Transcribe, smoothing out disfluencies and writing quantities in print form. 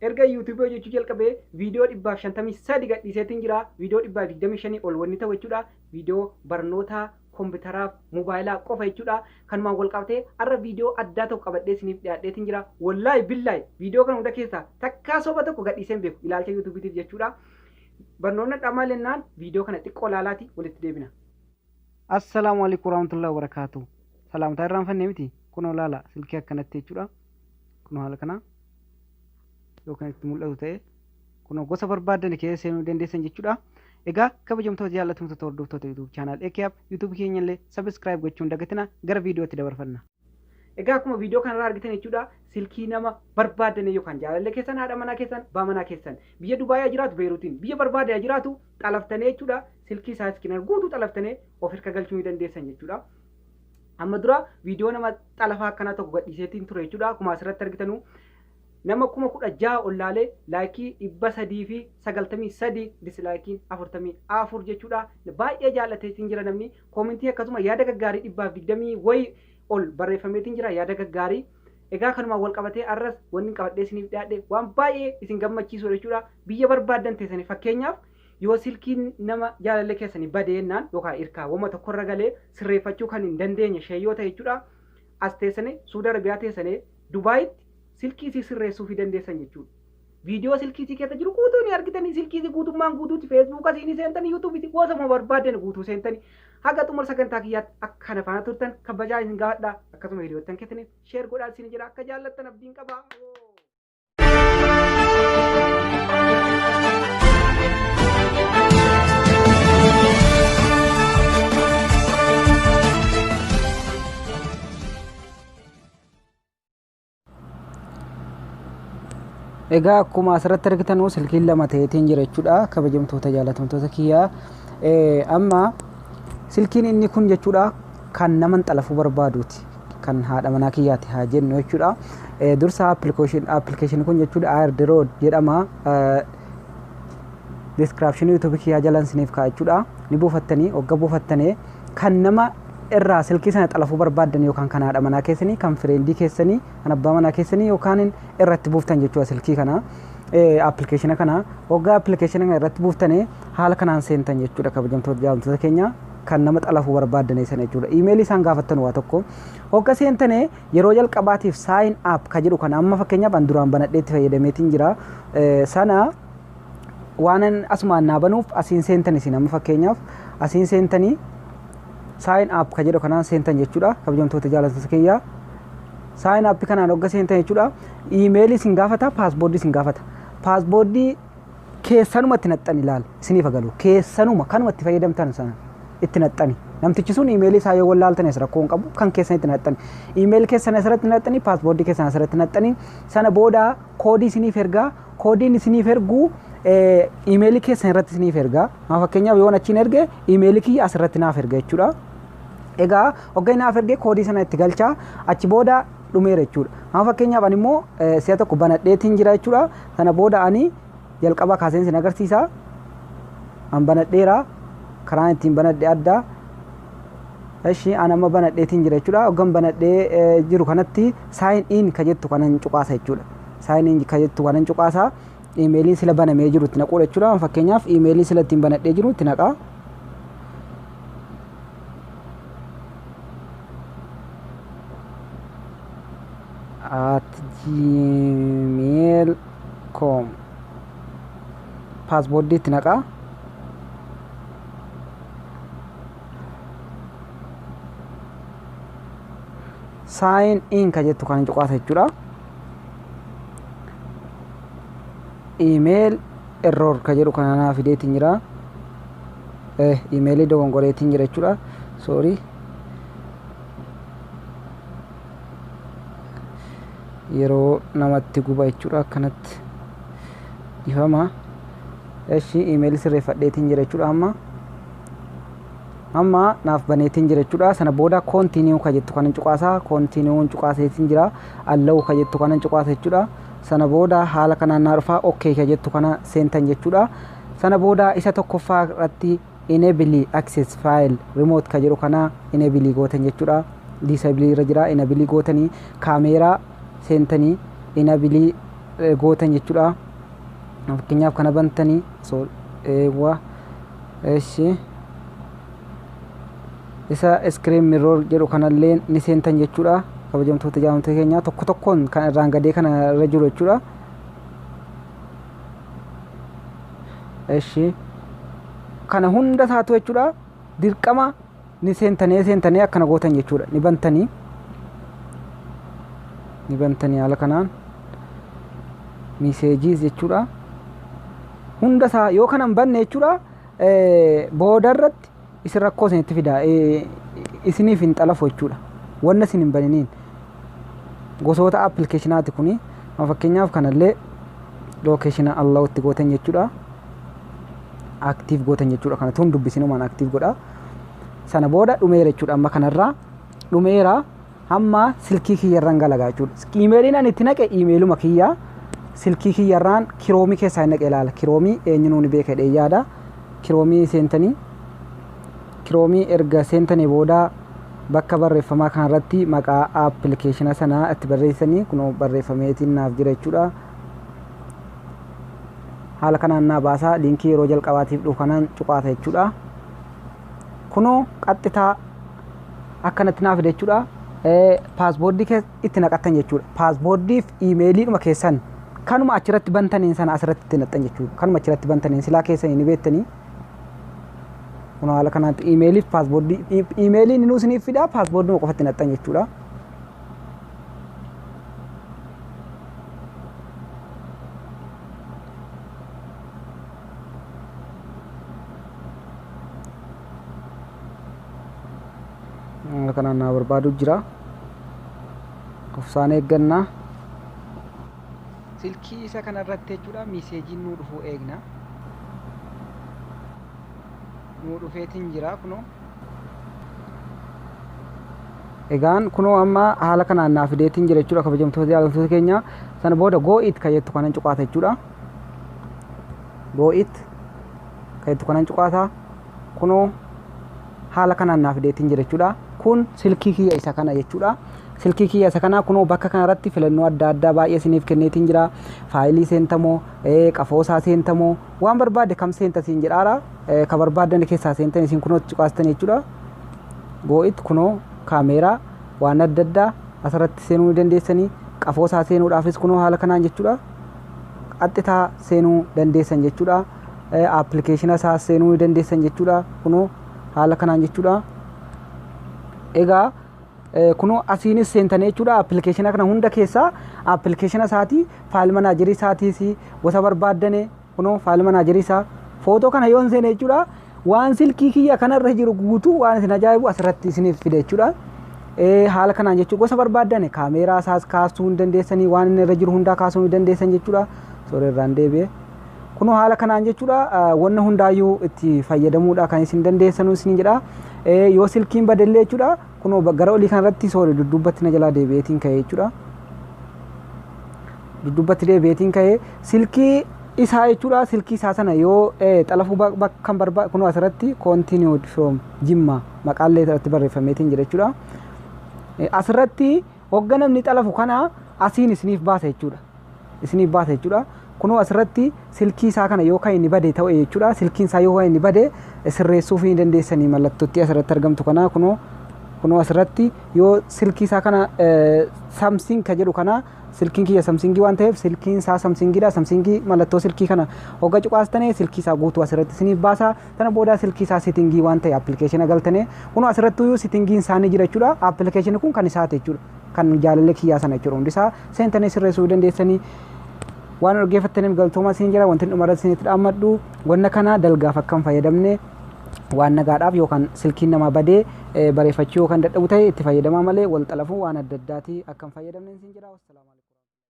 Erga YouTube hojjechuu jalqabee viidiyoo 153 gadhiiseetiin jira. Viidiyoo 125 ol wanni ta'u jechuudha. Viidiyoo barnoota kompiitaraaf moobaayilaa qofa jechuudha. Kanumaan wal qabatee har'a viidiyoo addaa tokko qabadhee isiniif dhiyaadheetiin jira. Wallaahi billaahi viidiyoo kana hunda keessaa takkaa soba tokko gadhiiseen beeku ilaalcha YouTubeetiif jechuudha. Barnoonni dhammaa lennaan viidiyoo kana xiqqoo laalaati walitti deebina. Assalaamu alaikum warahmatullahi wabarakatuh. Salaamtaa irraanfannee miti. Kunoo laala silkii akkanatti jechuudha. Kunoo haala kana yookaan itti mul'atu ta'e kunoo gosa barbaadan keessa seenuu dandeessan jechuudha. Egaa kabajamtoota jaallatamtoota hordoftoota YouTube channel AKApp YouTube keenya illee subscribe gochuun dagatina gara viidiyootti dabarfanna. Egaa akkuma viidiyoo kanarraa argitan jechuudha, silkii nama barbaadan yookaan jaalallee keessan, haadha manaa keessan, abbaa manaa keessan, biyya Dubaayii jiraatu, Beeruutiin, biyya barbaadan jiraatu xalaftanii jechuudha, silkii isaa iskinar guutuu xalaftanii of hirka galchuu ni dandeessan jechuudha. Amma dura viidiyoo nama xalafaa akkanaa tokko gadhiiseetiin ture jechuudha. Akkuma asirratti argitanu nama 16,000 ol laalee, laayikii 393, dislaayikiin 44 jechuudha. Baay'ee jaallateetiin jira namni. Koomentii akkasuma yaada gaggaarii 120 wayi ol barreeffameetiin jira, yaada gaggaarii. Egaa kanumaan wal qabatee arras wanni qabadhee isiniif dhiyaadhe waan baay'ee isin gammachiisu jechuudha. Biyya barbaaddan teessanii, fakkeenyaaf yoo silkiin nama jaalallee keessanii badeennaan yookaan irkaa wama tokkorra galee sirreeffachuu kan hin dandeenye ishee yoo ta'e jechuudha. As teessanii Suudi Arabiyaa teessanii Dubaayitti silkii isii sirreessuu fi dandeessan jechuudha. Viidiyoo silkii isii keessa jiru guutuu ni argitanii, silkii isii guutummaan guutuutti Feesbuuka isii ni seentanii, Yuutuubii gosuma barbaadan guutuu seentanii. Haga xumura sagantaa kiyyaatti akka kana faana turtan kabajaa isin gaafadha. Akkasuma hiriyoottan keessaniif share godhaa isin jedha, akka jaallattan abdiin qaba. Egaa akkuma asirratti argitan silkiin lama ta'eetiin jira jechuudha. Kabajamtoota jaalatamtoota kiyyaa. Amma silkiin inni kun jechuudha kan naman xalafuu barbaaduuti. Kan haadha manaa kiyyaati haa jennu jechuudha. Dursa appilikeeshinii kun jechuudha AirDroid jedhama. Description YouTube kiyyaa jalan isiniif kaa'a jechuudha. Ni buufattanii, hogga buufattanii kan nama irraa silkii sana xalafuu barbaaddan yookaan kan haadha manaa keessanii, kan fireendii keessanii, kan abbaa manaa keessanii yookaan irratti buuftan jechuudha silkii kana. Appilikeeshina kana hoggaa appilikeeshina kana irratti buuftanii haala kanaan seentan jechuudha, kabajamtoota jaalattoota keenya, kan nama xalafuu barbaaddan sana jechuudha. Iimeelii isaan gaafattan waa tokko. Hogga seentanii yeroo jalqabaatiif sign up ka jedhu kana, amma fakkeenyaaf an duraan banadhee itti fayyadameetiin jira. Sana waan asumaan naa banuuf asiin seentan isin, amma fakkeenyaaf asiin seentanii sign up ka jedhu kanaan seentan jechuudha, kabajamtoota jaalattoota kiyyaa. Sign up kanaan hogga seentan jechuudha, iimeelii isin gaafata, paaspoortii isin gaafata. Paaspoortii keessanuma itti naxxani ilaala isiniif agalu, keessanuma kanuma itti fayyadamtan sana itti naxxani. Namtichi sun iimeelii isaa yoo wallaaltanis rakkoo hin qabu, kan keessan itti naxxani. Iimeelii keessan asirratti naxxani, paaspoortii keessan asirratti naxxani. Sana booda koodii isiniif ergaa, koodiin isiniif ergu iimeelii keessan irratti isiniif ergaa. Fakkeenyaaf yoo achiin erge iimeelii kiyya asirratti naaf erga jechuudha. Egaa hogga naaf erge koodii sana itti galchaa, achi booda dhumeera jechuudha. Amma fakkeenyaaf ani immoo si'a tokko banadheetiin jira jechuudha. Sana booda ani jalqaba kaaseen sin agarsiisa. An banadheera. Karaan ittiin banadhe adda. Eshi an amma banadheetiin jira jechuudha. Hoggan banadhee jiru kanatti sign in ka jettu kanan cuqaasa jechuudha. Sign in ka jettu kanan cuqaasa. Iimeeliin sila banamee jiru itti naquudha jechuudha. Fakkeenyaaf iimeelii sila ittiin banadhee jiru itti naqaa. @gmail.com paaspoortii itti naqaa. Sign in ka jettu kan cuqaasa jechuudha. Email error ka jedhu kana naa fideetiin jira. Iimeelii dogongoreetiin jira jechuudha. Sorry. Yeroo namatti guba jechuudha akkanatti. Ifama. Eshi iimeelii sirreeffadheetiin jira jechuudha amma. Amma naaf baneetiin jira jechuudha. Sana booda continue ka jettu kanan cuqaasa. Continue cuqaaseetiin jira. Allow ka jettu kanan cuqaasa jechuudha. Sana booda haala kanaan naa dhufaa, okay ka jettu kana seentan jechuudha. Sana booda isa tokkoffaa irratti enable access file remote ka jedhu kana enable gootan jechuudha. Disable irra jira, enable gootanii kaameeraa seentanii enable gootan jechuudha. Fakkeenyaaf kana bantanii eewwa eshi isa screen mirror jedhu kanallee ni seentan jechuudha. Kabajamtoota jaalamtoota keenya tokko tokkoon kan irraan gadee kana irra jiru jechuudha. Eshi kana hunda isaatu jechuudha dirqama ni seentanii akkana gootan jechuudha. Ni bantanii haala kanaan miseejiis jechuudha. Hunda isaa yoo kana hin banne jechuudha booda irratti isin rakkoo isinitti fida, isiniif hin xalafu jechuudha. Wanna isin hin baniniin gosoota appilikeeshinaati kuni. Fakkeenyaaf kanallee lookeeshina allawutti gootan jechuudha. Aktiif gootan jechuudha. Kana tun dubbisinumaan aktiif godha. Sana booda dhumeera jechuudha. Amma kanarraa dhumeera hamma silkii kiyyarraan galagaa jechuudha. Iimeeliin ani itti naqe iimeeluma kiyyaa silkii kiyyarraan kiroomii keessaa hin naqe ilaala. Kiroomii eenyuun ni beeka jedhee yaada. Kiroomii seentanii kiroomii erga seentanii booda bakka barreeffamaa kanarratti maqaa appilikeeshina sanaa itti barreessanii kunoo barreeffameetiin naaf jira jechuudha. Haala kanaan naa baasaa liinkii yeroo jalqabaatiif dhufu kanaan cuqaata jechuudha. Kunoo qaxxitaa akkanatti naaf fide jechuudha. Paaspoortii itti naqattan jechuudha. Paaspoortii fi iimeeliidhuma keessan kanuma achirratti bantaniin sana asirratti itti naqxan jechuudha. Kanuma achirratti bantaniin silaa keessanii ni beektanii. Kun haala kanaatti iimeelii fi paaspoortii iimeeliin inni isiniif fida paaspoortii qofatti naqxan jechuudha. Haala kanaan naa barbaadu jira. Obsaan eeggannaa. Silkii isa kanarratti jechuudha miseejiin nuu dhufuu eegna. Nuu dhufeetiin jira kunoo. Egaan kunoo amma haala kanaan naa fideetiin jira jechuudha kabajamtoota jaalamtoota keenya. Sana booda go it kan jettu kanan cuqaata jechuudha. Go it kan jettu kanan cuqaata. Kunoo haala kanaan naa fideetiin jira jechuudha. Kun silkii kiyya isa kana jechuudha. Silkii kiyya isa kana kunoo bakka kanarratti filannoo adda addaa baay'ee isiniif kenneetiin jira. Faayilii seentamoo, qafoosaa seentamoo, waan barbaadde kam seenta siin jedhaara. Ka barbaaddan keessaa seentan isin kunoo cuqaastan jechuudha. Go it kunoo kaameeraa waan adda addaa asirratti seenuu ni dandeessanii. Qafoosaa seenuudhaafis kunoo haala kanaan jechuudha. Qaxxitaa seenuu dandeessan jechuudha. Appilikeeshina isaa seenuu ni dandeessan jechuudha. Kunoo haala kanaan jechuudha. Egaa kunoo asiinis seentanii jechuudha. Appilikeeshina kana hunda keessaa appilikeeshina isaatii faayil manaajarii isaatiis gosa barbaaddane kunoo faayil manaajarii isaa footoo kana yoon seene jechuudha. Waan silkii kiyya kanarra jiru guutuu waan isin ajaa'ibu asirratti isiniif fide jechuudha. Haala kanaan jechuudha gosa barbaaddane kaameeraa isaas kaasuu hin dandeessanii waan inni irra jiru hundaa kaasuu hin dandeessan jechuudha. Sooree irraan deebi'e. Kunoo haala kanaan jechuudha wanna hundaayyuu itti fayyadamuudha kan isin dandeessanuu isin jedha. Yoo silkiin badellee jechuudha kunoo gara olii kanarratti sooree duddubbatti na jalaa deebi'eetiin ka'e jechuudha. Duddubbatti deebi'eetiin ka'e silkii isaa jechuudha. Silkii isaa sana yoo xalafuu bakka barbaadu kunoo asirratti continued from Jimma maqaallee irratti barreeffameetiin jira jechuudha. Asirratti hogga namni xalafu kana asiin isiniif baasa jechuudha. Isiniif baasa jechuudha. Kunoo asirratti silkii isaa kana yoo kan inni bade ta'e jechuudha. Silkiin isaa yoo kan inni bade sirreessuuf ni dandeessanii mallattootti asirratti argamtu kana kunoo asirratti yoo silkii isaa kana Samsung ka jedhu kana silkiin kiyya Samsungii waan ta'eef silkiin isaa Samsungiidha. Samsungii mallattoo silkii kana hogga cuqaastanii silkii isaa guutuu asirratti isiniif baasa. Sana booda silkii isaa sitingii waan ta'e appilikeeshina galtanii kunoo asirratti iyyuu sitingiin isaa ni jira jechuudha. Appilikeeshinni kun kan isaati jechuudha. Kan jaalallee kiyyaa sana jechuudha. Hundi isaa seentanii sirreessuu dandeessanii. Waan dhaggeeffattaniif galtooma isin jira. Wanti dhumarra isinitti dhaammadhu wanna kana dalgaaf akka hin fayyadamne waan nagaadhaaf yookaan silkiin namaa badee bareeffachuu yookaan dadhabu ta'e itti fayyadamaa malee wal xalafuu waan adda addaati akka hin fayyadamne isin jira. Wassalaamu alaikum.